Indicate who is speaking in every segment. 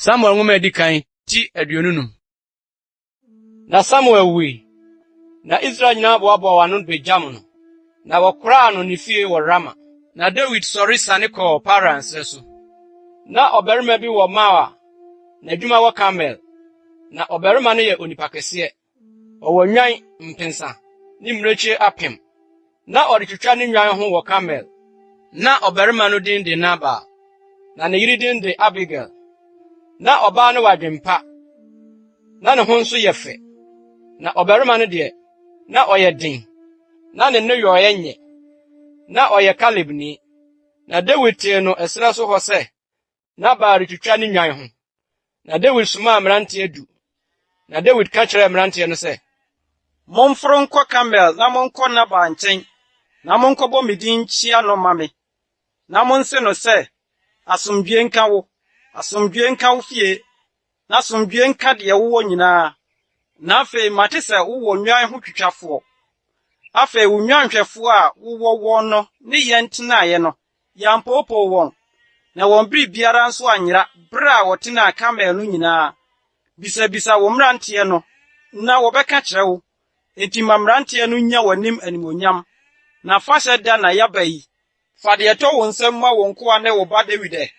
Speaker 1: Samuel nwoma a edi kan, ti 25. Na Samuel wui, na Israel nyinaa boaboaa wɔn ano begyam no, na wɔkoraa no ne fie wɔ Rama. Na Dawid sɔre siane kɔɔ Paran serɛ so. Na ɔbarima bi wɔ Maon a n'adwuma wɔ Karmel. Na ɔbarima no yɛ onipa kɛseɛ. Ɔwɔ nnwan mpensa ne mmirekyie apem. Na ɔde twitwa ne nnwan ho wɔ Karmel. Na ɔbarima no din de Nabal, na ne yere din de Abigail. Na ɔbaa no wɔ adwempa, na ne ho nso yɛ fɛ. Na ɔbarima no deɛ, na ɔyɛ den, na ne nneyɔeɛ nyɛ. Na ɔyɛ Kalebni. Na Dawid tee no ɛserɛ so hɔ sɛ Nabal retwitwa ne nnwan ho. Na Dawid somaa mmeranteɛ du. Na Dawid ka kyerɛɛ mmeranteɛ no sɛ,
Speaker 2: Momforo nkɔ Karmel na monkɔ Nabal nkyɛn, na monkɔbɔ me din nkyia no mma me, na monse no sɛ, 'Asomdwoe nka wo, asomdwoe nka wo fie, na asomdwoe nka deɛ wowɔ nyinaa. Na afei mate sɛ wowɔ nnwan ho twitwafoɔ. Afei wo nnwanhwɛfoɔ a wowɔ wɔn no ne yɛn tenaeɛ no, Yɛampoopoo wɔn, na wɔn biribiara nso anyera bere a wɔtenaa Karmel no nyinaa. Bisabisa wo mmeranteɛ no, na wɔbɛka akyerɛ wo. Enti ma mmeranteɛ no nnya w'anim animuonyam. Na afahyɛ da na yɛaba yi. Fa deɛ ɛtɔ wo nsam ma wo nkoa ne wo ba Dawid ɛ.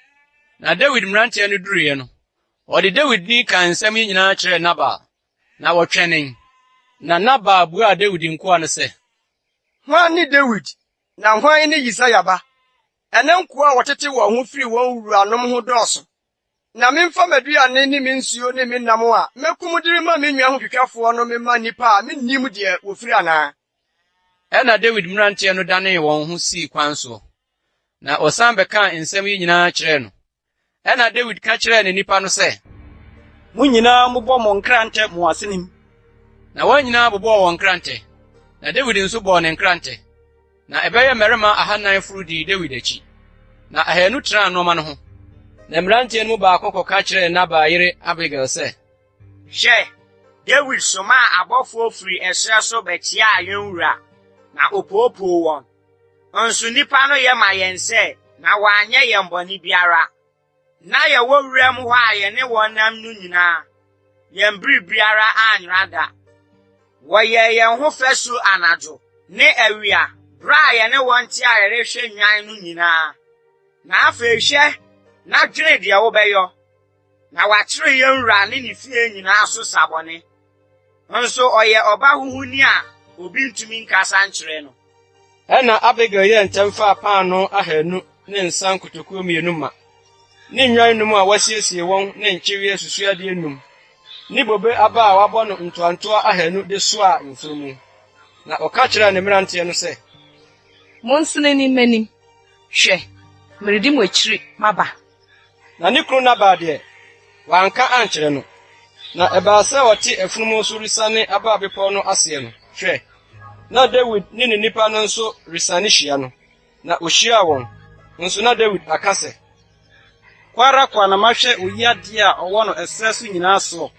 Speaker 1: Na Dawid mmeranteɛ no duruiɛ no, wɔde Dawid din kaa nsɛm yi nyinaa kyerɛɛ Nabal, na wɔtwɛnee. Na Nabal buaa Dawid nkoa no sɛ.
Speaker 3: Hwan ne Dawid, Na hwan ne Yisai ba? Ɛnnɛ nkoa a wɔtete wɔn ho firi wɔn wuranom ho dɔɔso. Na memfa m'aduane ne me nsuo ne me nam a makum de rema me nnwan ho twitwafoɔ no memma nnipa a mennim deɛ wɔfiri anaa?
Speaker 1: Ɛnna Dawid mmeranteɛ no danee wɔn ho sii kwan soɔ, na wɔsan bɛkaa nsɛm yi nyinaa kyerɛɛ no. Ɛnna Dawid ka kyerɛɛ ne nnipa no sɛ.
Speaker 2: Mo nyinaa mmobɔ mo nkrantɛ mo asenem.
Speaker 1: Na wɔn nyinaa bobɔɔ wɔn nkrantɛ, na Dawid nso bɔɔ ne nkrantɛ. Na ɛbɛyɛ mmarima ahannan foro dii Dawid akyi, na ahanu tenaa nnoɔma no ho. Na mmeranteɛ no mu baako kɔka kyerɛɛ Nabal yere Abigail sɛ.
Speaker 4: Hwɛ, Dawid somaa abɔfoɔ firi ɛserɛ so bɛkyeaa yɛn wura, na ɔpoopoo wɔn. Nso nnipa no yɛ ma yɛn sɛ, na wɔanyɛ yɛn bɔne biara. Na yɛwɔ wuram hɔ a yɛne wɔn nam no nyinaa, yɛn biribiara anyera da. Wɔyɛɛ yɛn ho fasuo anadwo ne awia berɛ a yɛne wɔn te a yɛrehwɛ nnwan no nyinaa. Na afei hwɛ na dwene deɛ wobɛyɔ, na wɔakyere yɛn wura ne ne fie nyinaa so sabɔne. Nso ɔyɛ ɔba huhuni a obi ntumi nkasa nkyerɛ no.
Speaker 1: Ɛnna Abigail yɛɛ ntɛm faa paanoo ahanu ne nsa nkotokuo mmienu ma, ne nnwan num a wɔasiesie wɔn ne nkyeweɛ susuoadeɛ num, ne bobe aba a wɔabɔ no ntoantoa ahanu de soaa mfunumu. Na ɔka kyerɛɛ ne mmeranteɛ no sɛ.
Speaker 5: Monsene nni m'anim. Hwɛ, meredi mo akyiri maba.
Speaker 1: Na ne kunu Nabal deɛ, wanka ankyerɛ no. Na ɛbaa sɛ ɔte afunumu so resiane aba bepɔw no aseɛ no, hwɛ, na Dawid ne ne nnipa no nso resiane hyia no, na ohyiaa wɔn. Nso na Dawid aka sɛ.
Speaker 2: Kwa ara kwa na mahwɛ oyi adeɛ a ɔwɔ no ɛserɛ so nyinaa soɔ,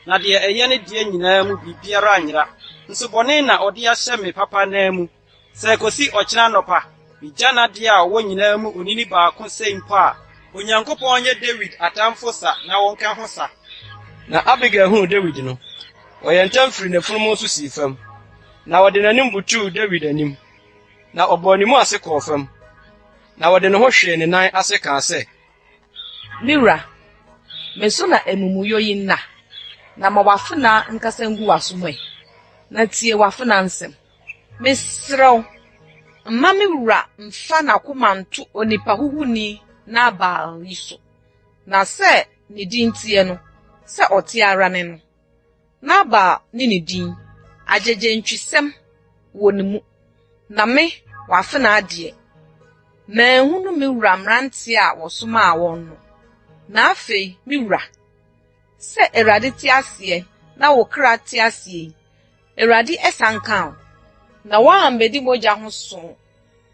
Speaker 2: na deɛ ɛyɛ ne deɛ nyinaa mu biribiara anyera, nso bɔne na ɔde ahyɛ me papa ananmu. Sɛ ɛkɔsi ɔkyena anɔpa, migya n'adeɛ a ɔwɔ nyinaa mu onini baako sei mpo a, Onyankopɔn nyɛ Dawid atamfo sa na wɔnka ho sa.
Speaker 1: Na Abigail huu Dawid no, ɔyɛɛ ntɛm firii n'afunumu so sii fam, na ɔde n'anim butuu Dawid anim, na ɔbɔɔ ne mu ase kɔɔ fam, na ɔde ne ho hwee ne nan ase kaa sɛ.
Speaker 5: Me wura, me so na amumuyɔ yi nna, na ma w'afenaa nkasa ngu w'asom ɛ, na tie w'afenaa nsɛm. Mesrɛ wo, mma me wura mmfa n'akoma nnto onipa huhuni Nabal yi so, na sɛ ne din teɛ no, sɛ ɔte ara ne no. Nabal ne ne din, agyegyentwisɛm wɔ ne mu, na me, w'afenaa deɛ, manhunu me wura mmeranteɛ a wɔsomaa wɔn no. Na afei, me wura, sɛ Awurade te aseɛ na wo kra te aseɛ yi, Awurade asianka wo, na woammedi mogya ho so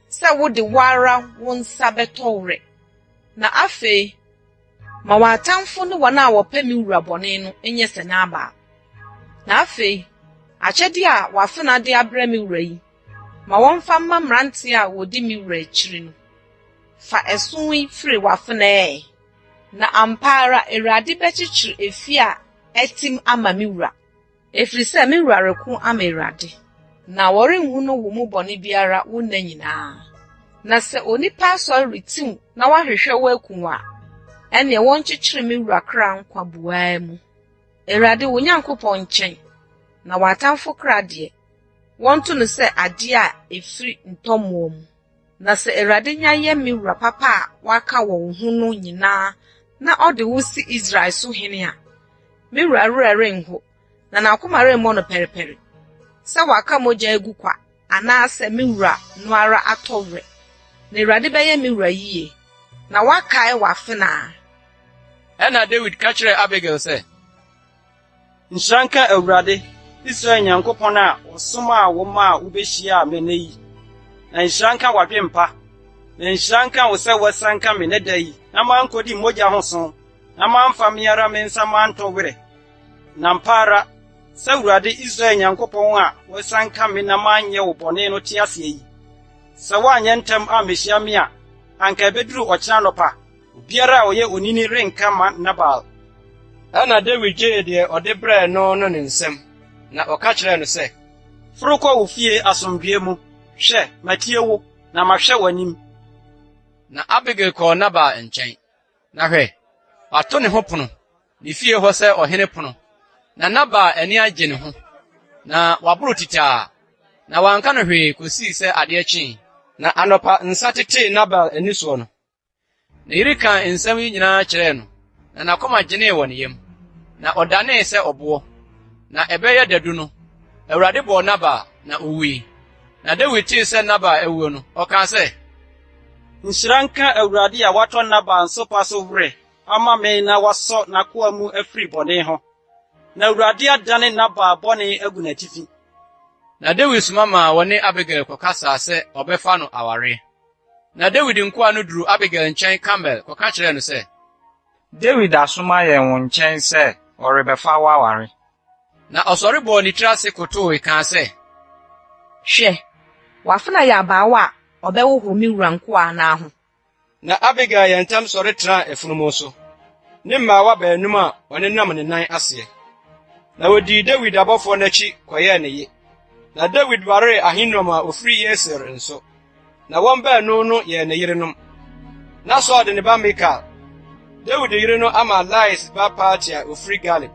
Speaker 5: sɛ wode wo ara wo nsa bɛtɔ werɛ. Na afei ma w'atamfo ne wɔn a wɔpɛ me wura bɔne no nyɛ sɛ Nabal. Na afei akyɛde a w'afenaa de abrɛ me wura yi, ma wɔmfa mma mmerante a wɔdi me wura akyiri no. Fa ɛso yi firi w'afenaa ɛ. Na ampa ara Awurade bɛkyekyere efie a atim ama me wura, ɛfiri sɛ me wura reko ama Awurade, na wɔrenhunu wo mu bɔne biara wo nna nyinaa. Na sɛ onipa asɔre retiw na wahwehwɛ wo aku wo a, ɛnneɛ wɔnkyekyere me wura kra nkwa buaa mu, Awurade wo Nyankopɔn nkyɛn, na w'atamfo kra deɛ, wɔnto no sɛ adeɛ a ɛfiri ntɔmmoɔ mu. Na sɛ Awurade nya yɛ me wura papa a waka wɔ wo ho no nyinaa na ɔde wo si Israel so hene a, me wura werɛ renho na n'akoma remmɔ no pɛrepɛre sɛ waka mogya agu kwa anaasɛ me wura no ara atɔ werɛ. Na Awurade bɛyɛ me wura yiye, na wakae w'afenaa.
Speaker 1: Ɛnna Dawid ka kyerɛɛ Abigail sɛ,
Speaker 2: Nhyira nka Awurade, Israel Nyankopɔn a ɔsomaa wo maa wubehyiaa me nnɛ yi. Na nhyira nka w'adwempa, na nhyira nka wo sɛ woasianka me nnɛ da yi na mankodi mogya ho so, na mamfa me ara me nsa mantɔ werɛ. Na ampa ara, sɛ Awurade, Israel Nyankopɔn a woasianka me na manyɛ wo bɔne no te ase yi, sɛ woanyɛ ntɛm ammehyia me a, anka ebeduru ɔkyena anɔpa Obiara a ɔyɛ onini renka mma Nabal.
Speaker 1: Ɛnna Dawid gyee deɛ ɔde brɛɛ no no ne nsam, na ɔka kyerɛɛ no sɛ.
Speaker 2: Foro kɔ wo fie asomdwoe mu. Hwɛ, matie wo, na mahwɛ w'anim.
Speaker 1: Na Abigail kɔɔ Nabal nkyɛn, na hwɛ, wato ne ho pono, ne fie hɔ sɛ ɔhene pono, na Nabal ani agye ne ho, na waboro titaa, na wanka no hwee kosii sɛ adeɛ kyee. Na anɔpa nsa tetee Nabal ani soɔ no, Ne yere kaa nsɛm yi nyinaa kyerɛɛ no, na n'akoma gyenee wɔ ne yam, na ɔdanee sɛ ɔboɔ. Na ɛbɛyɛ dadu no, Awurade bɔɔ Nabal, na owui. Na Dawid tee sɛ Nabal awuo no, ɔkaa sɛ,
Speaker 2: Nhyira nka Awurade a watɔ Nabal nsopa so werɛ ama me na wasɔ n'akoa mu afiri bɔne ho, na Awurade adane Nabal bɔne agu n'atifi.
Speaker 1: Na Dawid soma maa wɔne Abigail kɔkasaa sɛ ɔbɛfa no awareɛ. Na Dawid nkoa no duruu Abigail nkyɛn Karmel kɔka kyerɛɛ no sɛ.
Speaker 4: Dawid asoma yɛn wo nkyɛn sɛ ɔrebɛfa wo aware.
Speaker 1: Na ɔsɔre bɔɔ ne tiri ase kotowee kaa sɛ.
Speaker 5: Hwɛ, w'afenaa yɛ abaawa a ɔbɛhohoro me wura nkoa nan ho.
Speaker 1: Na Abigail yɛɛ ntɛm sɔre tenaa afunumu so, ne mmaawa baanum a wɔnenam ne nan aseɛ. Na wɔdii Dawid abɔfoɔ no akyi kɔyɛɛ ne ye. Na Dawid waree Ahinoam a ɔfiri Yesreel nso. Na wɔn baanu no yɛɛ ne yerenom. Na Saul de ne ba Mikal, Dawid yere no ama Lais ba Palti a ofiri Galim.